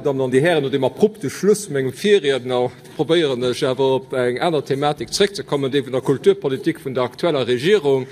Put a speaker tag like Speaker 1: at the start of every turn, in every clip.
Speaker 1: Dir Dammen an Dir Hären, no deem abrupte Schluss vu mengem Virriedner probéieren ech awer op eng aner Thematik zréckzekommen, déi vun der Kulturpolitik vun der aktueller Regierung.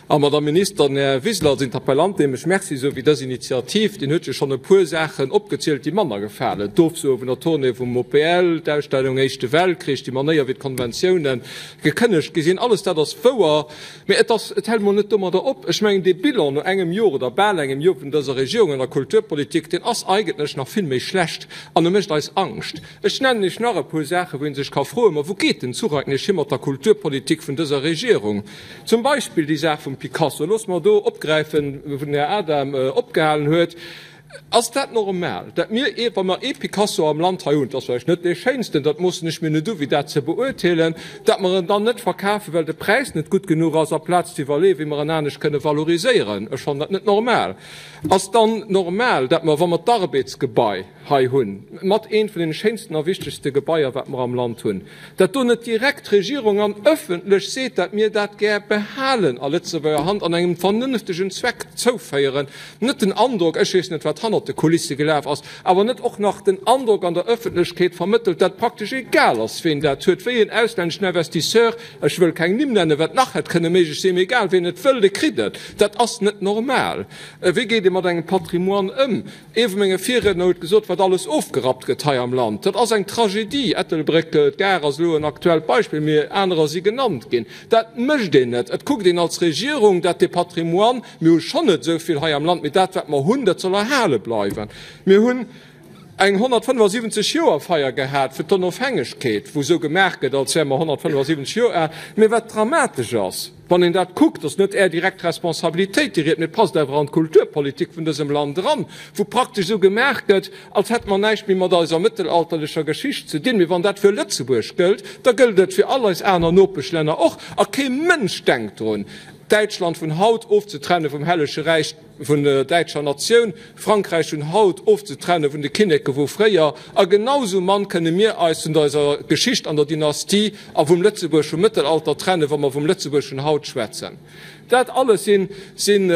Speaker 1: A Madame Minister, den Här Wiseler als Interpellant, deem ech Merci soe fir dës Initiativ, deen huet jo schonn e puer Saachen opgezielt, déi manner gefalen, d'Ofsoe vun der Tournée vum OPL, d'Ausstellung Éischte Weltkrich, déi Manéier wéi d'Konventiounen gekënnegt gi sinn, alles dat ass wouer. Mee et ass, et hält emol net domadder op. Ech mengen, dee Bilan no engem Jor oder bal engem Jor vun dëser Regierung an der Kulturpolitik, deen ass eigentlech nach vill méi schlecht an e mécht eis Angscht. Ech nennen Iech nach e puer Saachen, wou ee sech ka froen, Ma wou geet den Zuch eigentlech hi mat der Kulturpolitik vun dëser Regierung? Zum Beispill déi Saach vum Picasso. Loosse mer do opgräifen, wou den Här Adam opgehalen huet. Ass dat normal, dat mir, wa mer ee Picasso am Land hei hunn, dat ass vläicht net dee schéinsten, dat moossen ech mir net u wéi dat ze beurteelen, dat mer en dann net verkafen, well de Präis net gutt genuch ass, aplaz ze iwwerleeën, wéi mer en anescht kënne valoriséieren? Ech fannen dat net normal. Ass dann normal, dat mer, wa mer d'Arbeds-Gebai hei hunn, mat eent vun deene schéinsten a wichtegste Gebaier, wat mer am Land hunn, dat do net direkt d'Regierung an ëffentlech seet, dat mir dat gär behalen a Lëtzebuerger Hand an engem vernënftegen Zweck zouféieren, net den Androck, ech weess net, wat hannert de Kulisse gelaf ass, awer net och nach den Androck an der Ëffentlechkeet vermëttelt, dat praktesch egal ass, ween dat huet, wéi een auslänneschen Investisseur, ech wëll keng Nimm nennen, wat nach hätt kënne méiglech sinn, mee egal ween et wëll, dee kritt et. Dat ass net normal. Wéi geet ee mat engem Patrimoine ëm? Ee vu menge Virriedner huet gesot, wat alles ofgerappt gëtt hei am Land, dat ass eng Tragedie. Ettelbréck, d'Gare ass elo en aktuellt Beispill, mee anerer si genannt ginn. Dat mécht een net. Et kuckt een als Regierung, dat dee Patrimoine, mir hu schonn net esou vill hei am Land, mee dat wat mer hunn, dat soll erhale bleiwen. Mir hunn eng 175 Joer Feier gehat fir d'Onofhängegkeet, wou esou gemaach gëtt, als wäre mer 175 Joer al, mee wat dramatesch ass, Wann een dat kuckt, ass net Är direkt Responsabilitéit, déi Ried, mee et passt awer an d'Kulturpolitik vun dësem Land eran, wou praktesch esou gemaach gëtt, als hätte mer näischt méi mat eiser mëttelalterlecher Geschicht ze dinn. Mee wann dat fir Lëtzebuerg gëllt, da gëllt et fir all eis aner Nopeschlänner och. A kee Mënsch denkt drun, Däitschland vun haut ofzetrenne vum Hellege Räich, vun der däitscher Natioun, Frankräich vun haut ofzetrenne vun de Kinneke vu fréier, a genau sou mann kënne mir eis vun eiser Geschicht an der Dynastie a vum Lëtzebuerg vum Mëttelalter trenne wa mer vum Lëtzebuerg vun haut schwätzen. Dat alles sinn sinn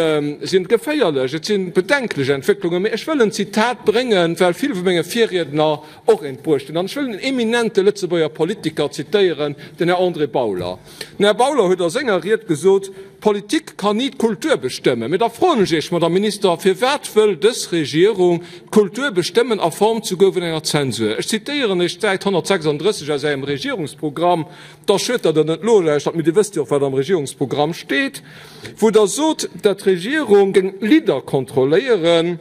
Speaker 1: geféierlech, et si bedenklech Entwécklungen. Mee ech wëll en Zitat bréngen, well vill vu menge Virriedner och eent bruecht hunn, an ech wëll en eminente Lëtzebuerger Politiker zitéieren, den Här André Bauler. Den Här Bauler huet a senger Ried gesot, D'Politik kann ni d'Kultur bestëmmen. Mee da froen ech Iech, Madame Minister, Firwat wëll dës Regierung d'Kultur bestëmmen a Form souguer vun enger Zensur? Ech zitéieren Iech d'Säit 136 aus Ärem Regierungsprogramm, et ass schued, datt Der net nolauschtert, mee Dir wësst jo och, wat am Regierungsprogramm steet, wou Der sot, datt d'Regierung géing d'Lidder kontrolléieren.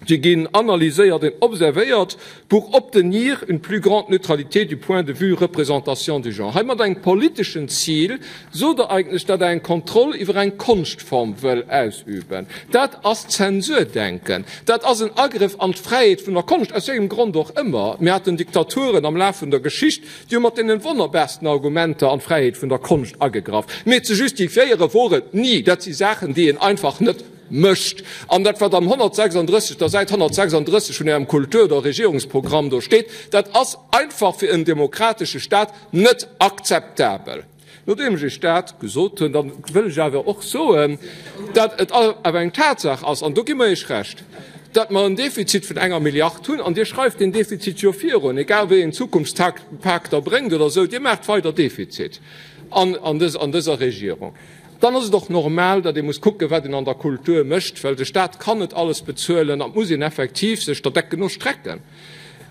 Speaker 1: Déi ginn analyséiert et observéiert pour obtenir une plus grande neutralité du point de vue représentation du genre. Hei mat engem politeschen Zil sot Der eigentlech, datt Der eng Kontroll iwwer eng Konschtform wëll ausüben. Dat ass Zensurdenken. Dat ass en Agrëff an d'Fräiheet vun der Konscht, aus wéi engem Grond och ëmmer. Mir haten Diktaturen am Laf vun der Geschicht, déi hu mat deenen wonnerbarsten Argumenter an d'Fräiheet vun der Konscht agegraff. Mee ze justifiéiere wor et ni. Dat si Saachen, déi een einfach net Mécht. An dat, wat am 136, der Säit 136 vun Ärem Kultur oder Regierungsprogramm do steet, dat ass einfach fir en demokratesche Stat net akzeptabel. Nodeem ech Iech dat gesot hunn, da wëll ech awer och soen, dat et awer eng Tatsaach ass, an do gi mer Iech Recht, dat mer en Defizit vun enger Milliard hunn, an Dir schreift deen Defizit jo virun, egal wéi een Zukunftspak Der bréngt oder esou, Dir maacht weider Defizit an dëser Regierung. Dann ass et och normal, datt ee muss kucken, wat een an der Kultur mécht, well de Stat kann net alles bezuelen an et muss een effektiv sech der Decken no strecken.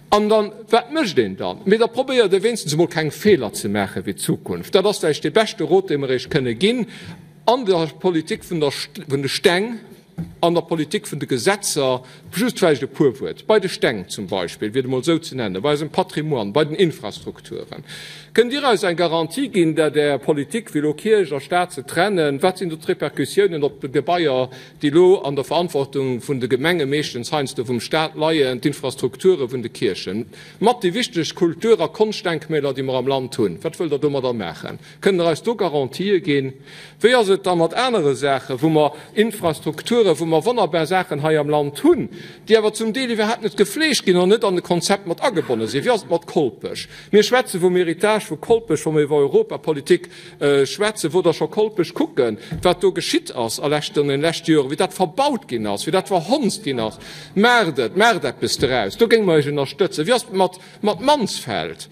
Speaker 1: An dann, wat mécht een dann? Mee da probéiert ee wéinstens emol keng Feeler ze maache fir d'Zukunft. Dat ass vläicht dee beschte Rot, dee mer Iech kënne ginn an der Politik vun de Steng. An der Politik vun de Gesetzer, just vläicht e puer Wuert, bei de Steng zum Beispill, fir et emol esou ze nennen, bei eisem Patrimoine, bei den Infrastrukturen, kënnt Dir eis eng Garantie ginn, dat Är Politik, fir elo Kierch a Stat ze trennen, wat sinn do d'Repercussiounen op d'Gebaier, déi elo an der Verantwortung vun de Gemenge meeschtens, heiansdo vum Stat leien, d'Infrastrukture vun de Kierchen, mat déi wichteg Kultur a Konschtdenkmäler, déi mer am Land hunn, wat wëllt Der domadder maachen? Kënnt Der eis do Garantië ginn? Wéi ass et da mat anere Saachen, wou mer Infrastrukturen. Strukturen, wou mer wonnerbar Saachen hei am Land hunn, déi awer zum Deel iwwerhaapt net gefleegt ginn an net an de Konzept mat agebonne sinn. Wéi ass et mat Kolpech? Mir schwätze vum Héritage vu Kolpech, wa mer iwwer Europapolitik schwätzen, wou Der scho Kolpech kucken, wat do geschitt ass a leschten, an den leschte Joren, wéi dat verbaut ginn ass, wéi dat verhonzt ginn ass. Maacht et, maacht eppes draus, do géinge mer Iech ënnerstëtzen. Wéi ass et mat, mat Mansfeld?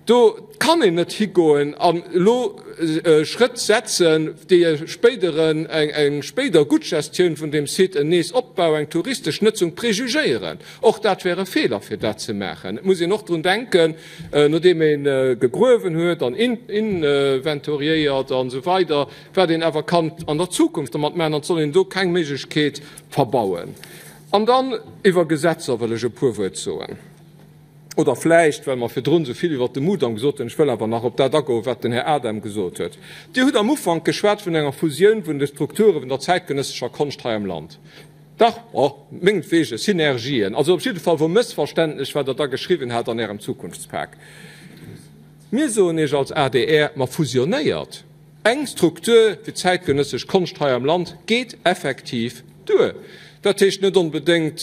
Speaker 1: Do kann een net higoen an elo Schrëtt setzen, déi e spéideren, eng spéider gutt Gestioun vun deem Site, en Neesopbau, eng touristesch Nëtzung prejugéieren. Och dat wär e Feeler, fir dat ze maachen. Et muss een och drun denken, nodeem ee gegruewen huet an inventoriéiert an esou weider, wat een awer kann an der Zukunft dermat maachen, an et soll een do keng Méiglechkeet verbauen. An dann iwwer Gesetzer wëll ech e puer Wuert soen. Oder vläicht, well mer virdrun esou vill iwwert de Mudam gesot hunn, ech wëll awer nach op dat agoen, wat den Här Adam gesot huet. Dir hutt am Ufank geschwat vun enger Fusioun vun de Strukture vun der zäitgenëssescher Konscht hei am Land. Dach, oh, mengetwege, Synergien. Also op jidde Fall wor mëssverständlech, wat Der da geschriwwen hat an Ärem Zukunftspak. Mir soen Iech als adr, Ma fusionéiert! Eng Struktur fir zäitgenëssesch Konscht hei am Land geet effektiv duer. Dat heescht net onbedéngt,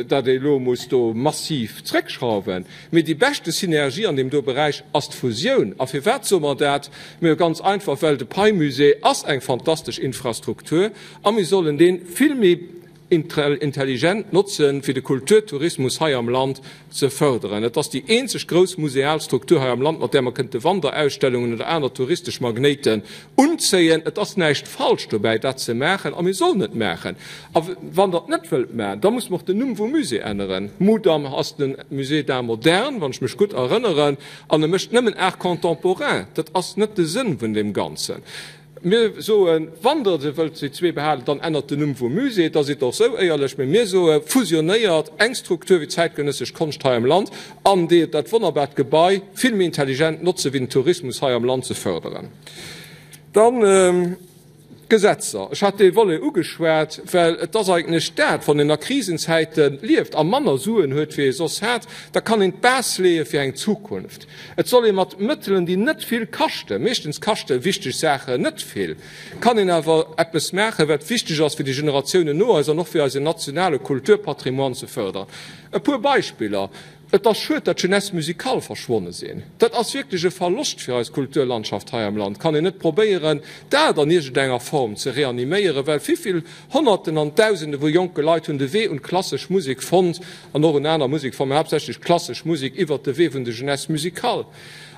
Speaker 1: datt ee elo muss do massiv zréckschrauwen, mee déi beschte Synergie an deem do Beräich ass d'Fusioun. A firwat soe mer dat? Mä ganz einfach, well de Pei-Musée ass eng fantastesch Infrastruktur a mir sollen dee vill méi intelligent notzen, fir de Kulturtourismus hei am Land ze fërderen. Et ass déi eenzeg grouss museal Struktur hei am Land, mat där mer kënnte Wanderausstellungen oder aner touristesch Magnéiten unzéien. Et ass näischt falsch dobäi, dat ze maachen, a mir sollen et maachen. A wann Der et net wëllt maachen, da muss mer och den Numm vum Musée änneren. Mudam ass de Musée d'art moderne, wann ech mech gutt erënneren, an e mécht nëmmen Art contemporain. Dat ass net de Sënn vun deem Ganzen. Mir soen, wann Der se wëllt déi zwee behalen, dann ännert den Numm vum Musée, da sidd Der och sou éierlech. Mee mir soe fusionéiert eng Struktur wéi d'zäitgenëssesch Konscht hei am Land an déi dat wonnerbart Gebai vill méi intelligent notze wéi den Tourismus hei am Land ze fërderen. Dann d'Gesetzer. Ech hat dee Volet ugeschwat, well et ass eigentlech dat, wann een a Krisenzäite lieft a manner Suen huet wéi ee soss hat, da kann een d'Base leeë fir eng Zukunft. Et soll ee mat Mëttelen, déi net vill kaschten, meeschtens kaschte wichteg Saachen net vill, kann een awer eppes maachen, wat wichteg ass fir déi Generatiounen no eis an och fir eisen nationale Kulturpatrimoine ze fërderen. E puer Beispiller, Et ass schued, datt d'Jeunesse musicale verschwonne sinn. Dat ass wierklech e Verloscht fir eis Kulturlandschaft hei am Land. Kann een net probéieren, dat an iergendenger Form ze reaniméieren, well vivill Honnerten an Dausende vu jonke Leit hunn de Wee un d'klassesch Musek fonnt an och un aner Musekformen, haaptsächlech klassesch Musek, iwwert de Wee vun de Jeunesses musicales.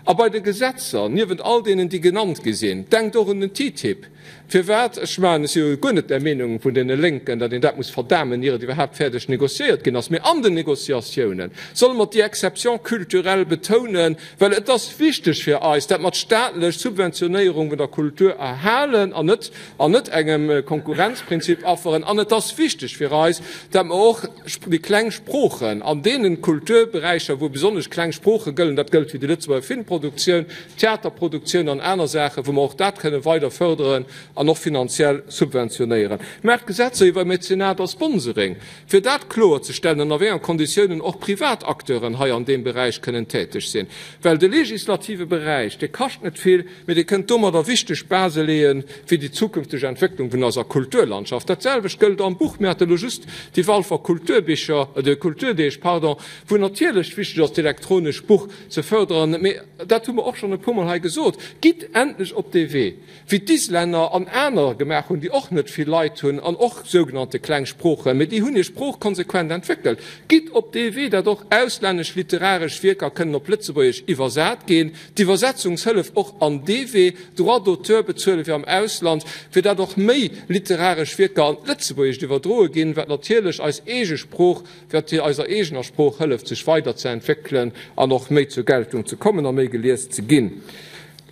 Speaker 1: A bei de Gesetzer, niewent all deenen, déi genannt gi sinn, denkt och un den TTIP. Firwat? Ech maachen, ech si jo guer net der Meenung vun deene Lénken, datt een dat muss verdamen, ier et iwwerhaapt fäerdeg négociéiert ginn ass. Mee an den Négociatiounen solle mer déi Exception culturelle betounen, well et ass wichteg fir eis, dat mer d'staatlech Subventionéierung vun der Kultur erhalen an net an net engem Konkurrenzprinzip afferen. An et ass wichteg fir eis, dat mer och déi kleng Sproochen an deene Kulturberäicher, wou besonnesch kleng Sprooche gëllen, dat gëllt fir déi Lëtzebuerger Filmproduktioun, Theaterproduktioun an aner Saachen, wou mer och dat kënnen weider fërderen an och finanziell subventionéieren. Maacht Gesetzer iwwer Mäzenat a Sponsoring, fir dat kloerzestellen an a wéi enger Konditiounen och privat Acteuren hei an deem Beräich kënnen täteg sinn. Well de legislative Beräich, dee kascht net vill, Mee Dir kënnt domadder wichteg Basë leeë fir déi zukünfteg Entwécklung vun eiser Kulturlandschaft. Dat selwecht gëllt am Buch. Mir hate lo just déi Walfer Kulturbicher, de Kulturdeeg, pardon, wou natierlech wichteg ass, d'elektronesch Buch ze fërderen. Mee dat hu mer och schonn e puermol hei gesot, Gitt endlech op dee Wee, wéi d'Islänner an aner gemaach hunn, déi och net vill Leit hunn an och sougenannte kleng Sproochen, mee déi hunn hir Sprooch konsequent entwéckelt. Gitt op dee Wee, datt och auslännesch literaresch Wierker kënnen op Lëtzebuergesch iwwersat ginn. D'Iwwersetzungshëllef och an dee Wee, Droits d'auteur bezuele fir am Ausland, fir dat och méi literaresch Wierker an d'Lëtzebuergescht iwwerdroe ginn, wat natierlech eis eege Sprooch, wat eiser eegener Sprooch hëlleft, sech weider ze entwéckelen an och méi zur Geltung ze kommen a méi gelies ze ginn.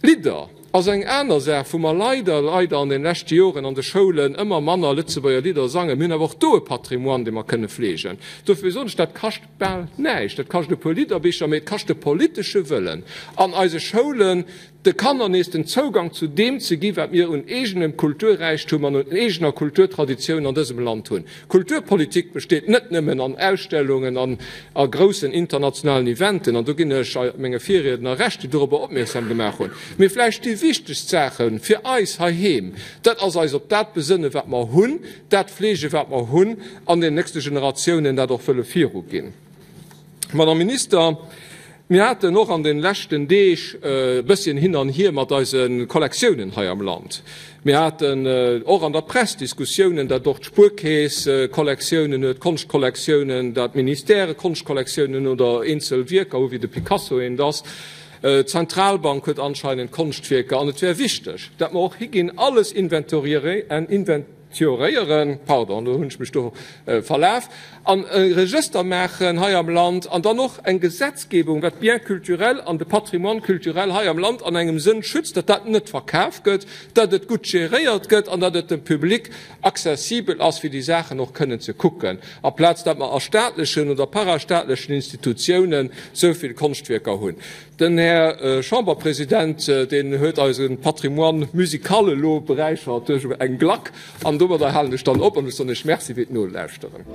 Speaker 1: Lidder ass eng aner Saach, wou mer leider, leider an den leschte Joren an de Schoulen ëmmer manner Lëtzebuerger Lidder sangen. Mir hunn awer och do e Patrimoine, dee mer kënne fleegen. Dofir soen ech, dat kascht Bal näischt. Et kascht e puer Lidderbicher, mee et kascht de politesche Wëllen an eise Schoulen, de Kanner nees den Zougang zu deem ze gi wat mir un eegenem Kulturräichtum an un eegener Kulturtraditioun an dësem Land hunn. Kulturpolitik besteet net nëmmen an Ausstellungen an a groussen internationalen Eventen, an do ginn ech menge Virriedner Recht, déi dorobber opmierksam gemaach hunn, mee vläicht déi. wichtegst Saache fir eis heiheem, dat ass eis op dat besënne wat mer hunn, dat fleege wat mer hunn an den nächste Generatiounen dat och wëlle viruginn. Madame Minister, mir haten och an de leschten Deeg e bësschen hin an hier mat eise Kollektiounen hei am Land. Mir haten och an der Press Diskussiounen, datt och d'Spuerkeess Kollektiounen huet, Konschtkollektiounen, datt d'Ministèrë Konschtkollektiounen oder eenzel Wierker hu wéi de Picasso eent ass. D'Zentralbank huet anscheinend Konschtwierker an et wär wichteg, datt mer och higinn alles inventoriéieren, pardon, do hunn ech mech do verlaf, an e Regëster maachen hei am Land an dann och eng Gesetzgebung, wat d'Biens culturels an de Patrimoine culturel hei am Land an engem Sënn schützt, datt dat net verkaf gëtt, datt et gutt geréiert gëtt an datt et dem Public accessibel ass, fir déi Saachen och kënnen ze kucken, amplaz datt mer a staatlechen oder parastaatlechen Institutiounen esou vill Konschtwierker hunn. Den Här Chamberpresident, deen huet eise Patrimoine musical elo beräichert duerch eng Glack. An domadder halen ech dann op an ech soen Iech Merci fir d'Nolauschteren.